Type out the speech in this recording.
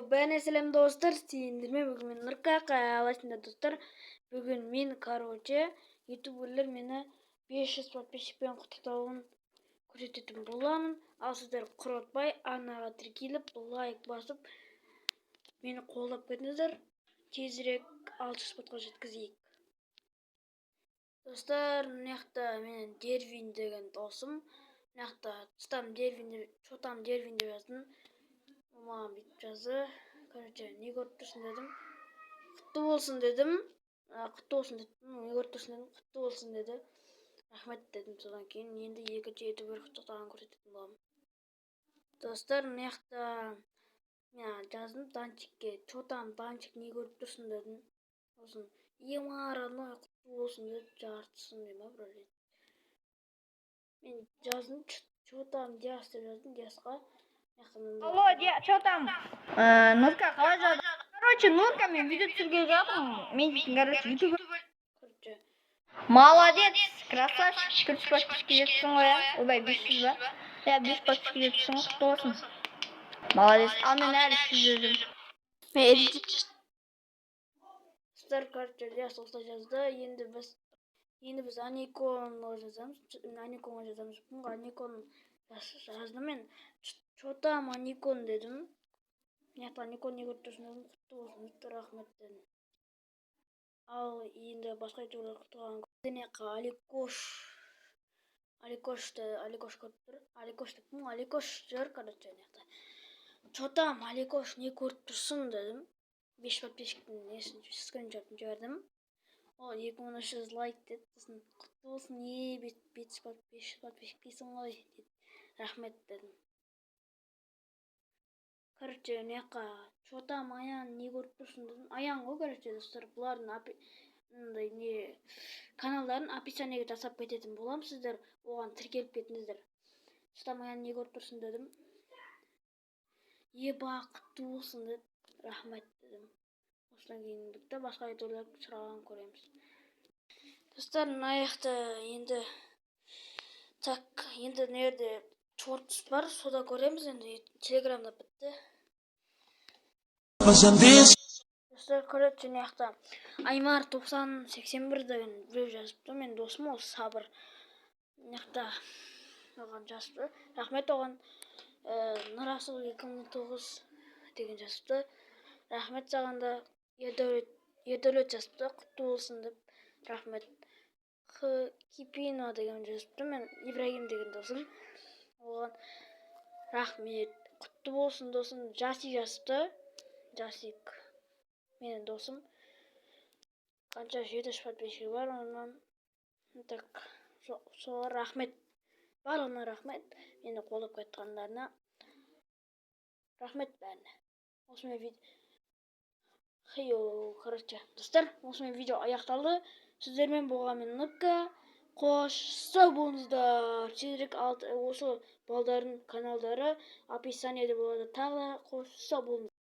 Бәріне сәлем, достар! Сендермен бүгін мен, Нұрка. Қалайсыңдар, достар? Бүгін мен, короче, ютуберлер мені 500 подписчикпен құттықтауын көрсететін боламын. Ал сіздер құртпай арнаға тіркеліп, лайк басып, мені қолдап кетіңіздер. Тезірек 600 подқа жеткізейік. Достар, мына жақта менің Дервин деген досым, мына жақта «Че там, Дервин» деп, «Че там, Дервин» деп жаздым. Ол маған бүйтіп жазды. Короче, «Не көріп тұрсың?» дедім. «Құтты болсын» дедім. «Құтты болсын» дедім. «Не көріп тұрсың?» дедім. «Құтты болсын» деді. «Рахмет» дедім. Содан кейін енді екінші ютубер құттықтағанын көрсететін боламын. Достар, мына жақта мен жаздым Данчикке: «Че там, Данчик, не көріп тұрсың?» дедім. Сосын «Ема, родной, құтты болсын» деді. Жартысын дей ма, бір мен жаздым «Че там, Диас?» деп жаздым Диасқа. Алло, что там? Нурка, қалай жағдай? Короче, Нурка, мен видео түсіргелі жатырмын. Мен дейтін, короче, ютубер. Короче. Молодец, красавчик, 400 подписчикке жетіпсің ғой, иә? Ойбай, 500 ба? Иә, 500 подписчикке жетіпсің ғой, құтты болсын. Молодец. Ал мен әлі 300 жүрмін. Достар, короче, Диас осылай жазды. Енді біз Аниконға жазамыз. Аниконға жазамыз. Бұнға Аникон жаздым мен. «Че там, Аникон?» дедім. Мына жақта «Аникон, не көріп тұрсың?» дедім. «Құтты болсын» деді. «Рахмет» дедім. Ал енді басқа ютуберлер құттықтаған. Мына жаққа Аликош, Аликошты, Аликош көріп тұр. Аликош деп, Аликош жүр. Короче, мына жақта «Че там, Аликош, не көріп тұрсың?» дедім. Бес подписчиктің несін, скриншотын жібердім. Ол «2300 лайк» деді. Сосын «Құтты болсын, е, 500 подписчик дейсің ғой» деді. «Рахмет» дедім. Короче, мына жаққа «Че там, Аян, не көріп тұрсың?» дедім. Аян ғой. Короче, достар, бұлардың мындай не каналдарын описаниеге жасап кететін боламын, сіздер оған тіркеліп кетіңіздер. «Че там, Аян, не көріп тұрсың?» дедім. «Еба, құтты болсын» деді. «Рахмет» дедім. Осыдан кейін бітті. Басқа ютуберлер сұрағанын көреміз. Достар, мына жақта енді, так, енді мына жерде шортс бар, сода көреміз. Енді Телеграмда бітті. Достар, короче, мына жақта Аймар 9081 деген біреу жазыпты. Менің досым ол, Сабыр. Мына жақта оған жазыпты, рахмет оған. Нұрасыл 2009 деген жазыпты, рахмет саған да. Ердәулет, Ердәулет жазыпты «Құтты болсын» деп, рахмет. Х Кипино деген жазыпты, мен Ибрагим деген досым, оған рахмет, құтты болсын, досым. Жасик жазыпты, Жасик менің досым. Қанша, 700 подписчигі бар онан. Так, соларға рахмет, барлығына рахмет, мені қолдап қайтқандарына рахмет бәріне. Осымен видео, хейо, короче, достар, осымен видео аяқталды. Сіздермен болған мен, Нұрка. Қош, сау болыңыздар. Тезірек алты, осы балдардың каналдары описаниеде болады. Тағы да қош, сау болыңыздар.